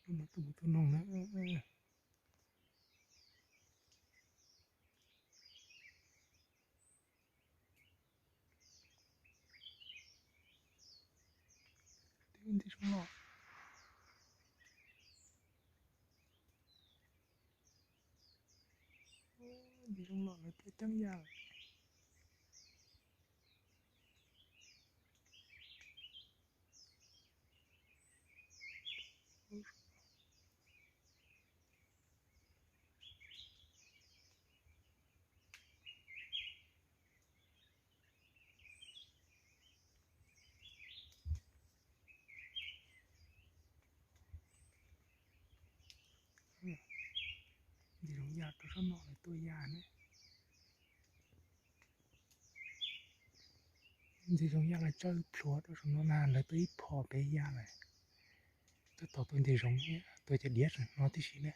Tus no tuaj mus tua noog na. Twb ntxim zoo loj. Ntxim zoo loj lawv tuaj ceeb yaj lawm. Ntxim zoo yaj rau sab no lawv tuaj yaj ne. Ntxim zoo yaj lawv tsawb plhuav rau saum no na, lawv tuaj ib pho peb yaj lawm. Tab tom tua ntxim zoo thiab, tua cov diav no tib si na.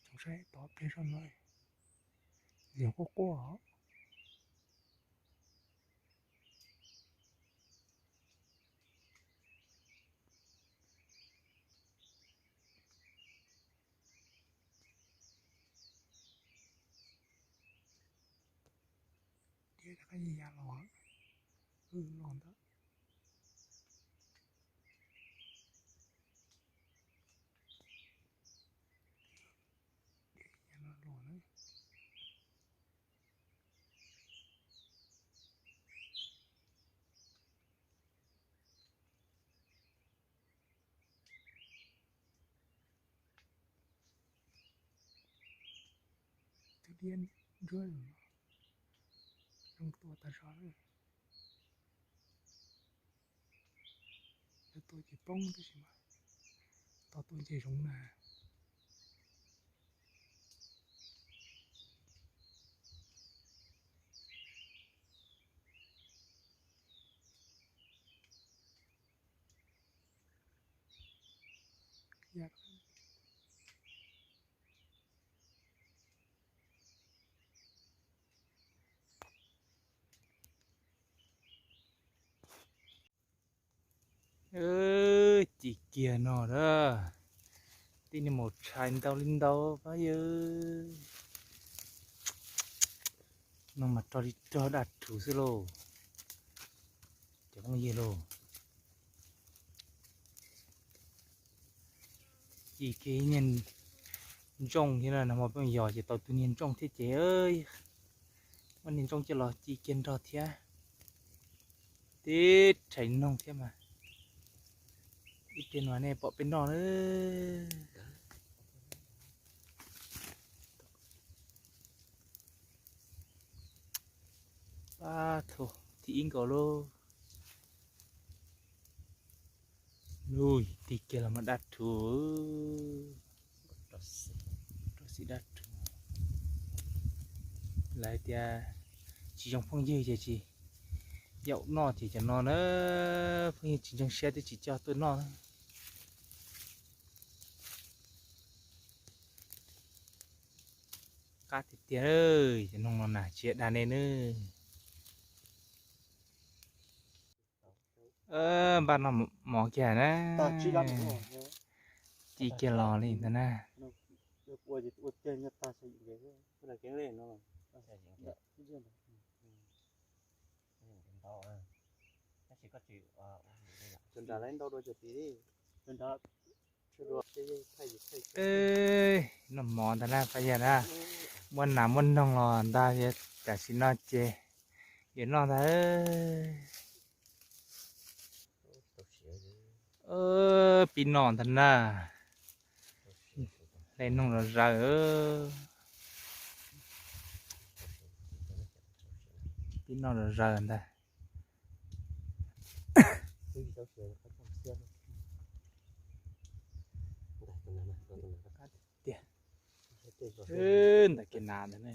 Tsoom saib tod pliag zog no, ntxim quaj quaj. Diav rov qab ya los, wb los ntawd. Diav ya los los na. Tus diav ntsuab zoo tua tag zog. Lawv tua ces poob tab sis mas tau tua nce zoov na. Ci kiag no a, tib niag maum tshais ntau li ntau pab yawg. No mas rog li rog daj rhuv xwb lauj. Cov phooj ywg lauj, ci kiag niag ntsooj thiab na, nag hmo peb yos ces tau tus niag ntsooj thiab ces muab niag ntsooj coj los ci kiag nrog thiab. Tib rhais noog thiab mas. Ib pliag no nej pom peb noj na. Pab thaum thib ib nkaus lauj. Ui, ci kiag los mas daj rhuv. Rau xim daj rhuv. Lawv tias tsis zoo phooj ywg ces tsis yaum noj ces cov no na, phooj ywg tsis ntseeg siab twb tsis coj tuaj noj. Qab tiag tiag, cov noog no na tsis dag nej nawb. Npaj noj mov kiag na. Ci kiag los li ntag na. Noj mov ntag na pab yawg na. Muaj nas muaj noog los ntag, tam sim no ces yuav noj ntag. Pib noj ntag na. Hle noog los zaws. Pib noj los zaws ntag. Tiag. Ntawm kev nas ntawd ne.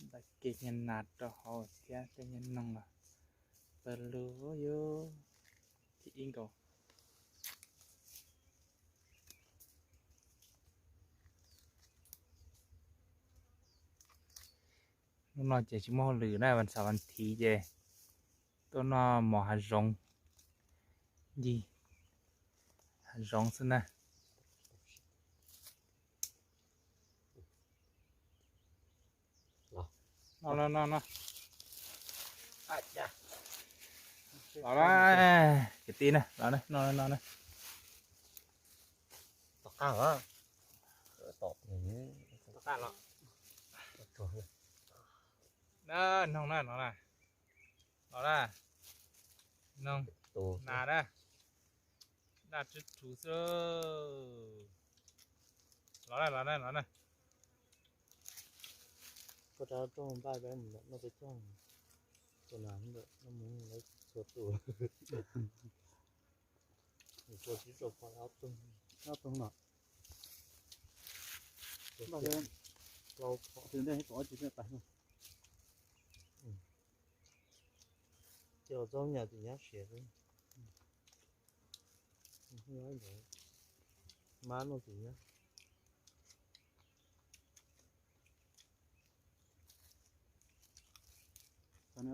Ntawm kev niag nas rau hauv thiab tej niag noog los pawg lug yuav thib ib nkaus. Hnub no ces tsis muaj hauj lwm na, vas xaum vas thiv ces tuaj noj mov hav zoov, ncig hav zoov xwb na. No no no no. Los na, kwv tij na, los na, no no no. Na, noog na, no na. Los na. Noog. Nas na. Daj tswb tsuv xwb. Los na, los na, los na. Koj rau rooj npaj peb mus noj peb caug. Tus nas ntawm no mus lawv txhua tus. Mus txhua tib txhua pom ob tug, ob tug no. Tus ntej tom ob tsis pais no. Ces txob nyam tim nyab siav xwb. Mab no tim nyab. Hnub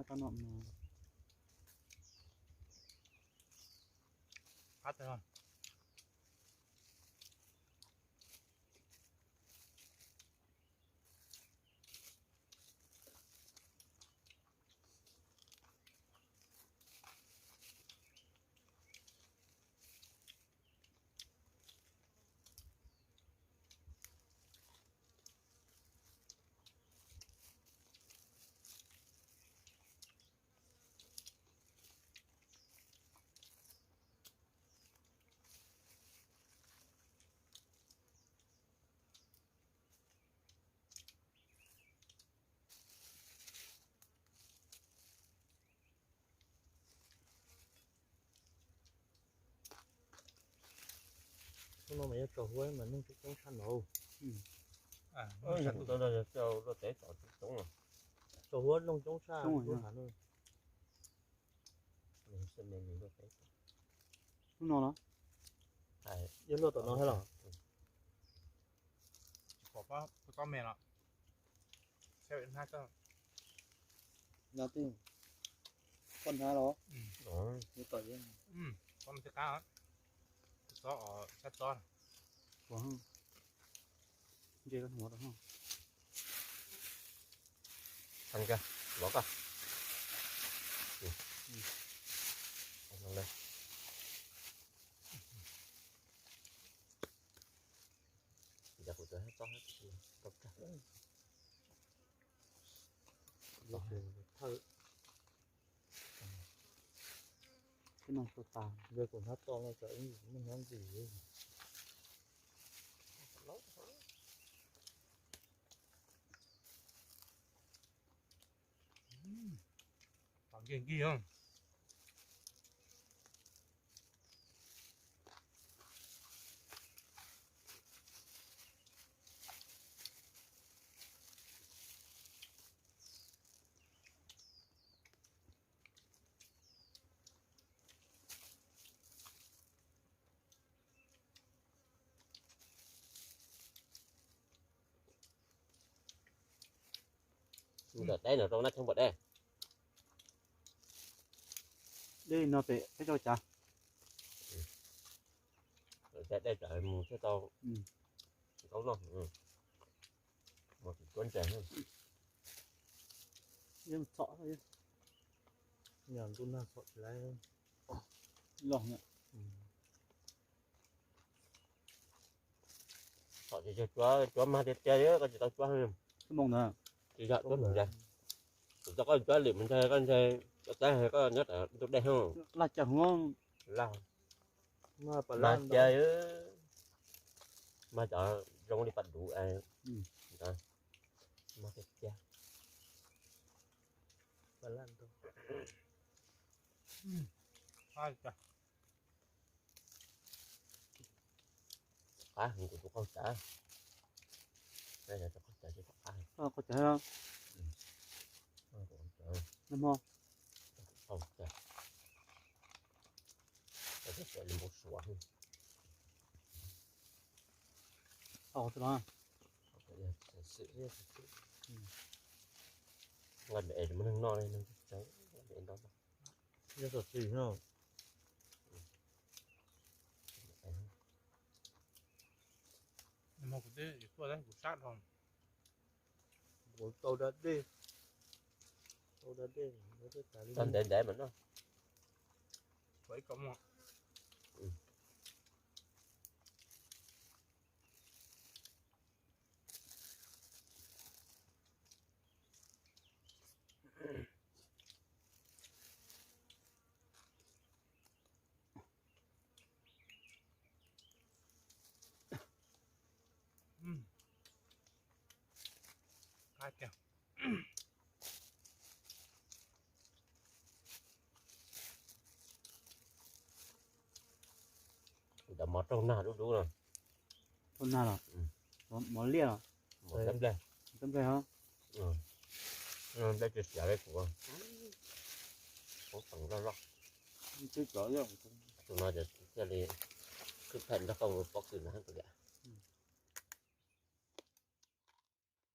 no mas yuav tsaus huab mas neeg coob tshaj no. Tsaus huab neeg coob tshaj. Hnub no los? Yog luaj tom no thiab los? Tsis pom koj me los. No, koj hnav los? Koj no thiaj qab. Tsob, sab tsob. Ntse koj hnav rau. Los koj. Ces kuv tau tau tag. Thawj, ces no tau tas, yog kuv hnab to no tsam ib ntsis kuv muaj hnab ntxiv. Tom nkig nkig. Ntawm deb no rau nab thoob npam deb. Deb no pem peb rau cav. Deb deb tsam mus thiaj tau ntaub noj. Mus tsis cuab ntses. Yeej txhom, yog ntuj nag txhom tsis laiv los. Txhom tsis cuab, cuab mag tiag tiag, koj tsis tau cuab. Tsis yog cuab mus ntses. Kuv tau koj cuab lwm mus ntses, koj ntses koj tab koj nyob ntawm ntug dej. Laj cas huv. Laj, mag tiag, mag cov zoo li pas duv. Mag tiag tiag. Qab, kuv tus qaug cav. Qaug cav, qaug cav. Qaug cav. Qaug xwb los. Nqa es muaj neeg noj li, neeg tsawg es noj. Yog tam sim no kuv tuaj kuv sab dhau, kuv tau da dej, tau da dej, tau ntev ntev mas noj. Cov mov raug nag dub dub no. Raug nag los? Mov liaj los? Mov nplej. Nplej os. Nplej tsis siav li kuv. Poob peem loj loj. Tus no ces thiaj li khwb phem nrog koj mus pob kws no heev kawg li.